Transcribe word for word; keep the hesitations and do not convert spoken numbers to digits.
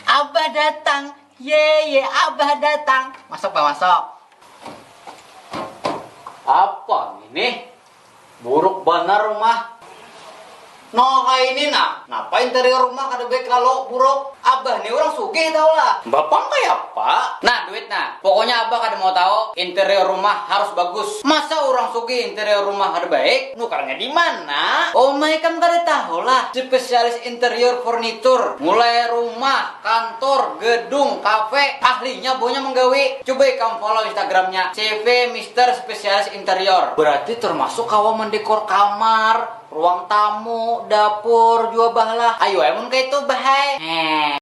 Abah datang, ye ye, abah datang. Masuk, bah, masuk. Apa ini? Buruk banar rumah. Nah, kayak ini nah. Napa interior rumah kada baik kalau buruk? Abah nih orang sugih tau lah. Bapang kayak apa? Nah, duit nah. Pokoknya abah kada mau tahu interior rumah harus bagus. Masa orang sugih interior rumah kada baik? Nukarnya di mana? Oh my, kam kada tahu lah. Spesialis interior furniture. Mulai rumah, kantor, gedung, kafe, ahlinya bohnya menggawi. Coba ikam follow Instagramnya C V Mister Spesialis Interior. Berarti termasuk kawa mendekor kamar, ruang tamu, dapur, jua bah lah. Ayo, amun kayak itu bahai. Heh.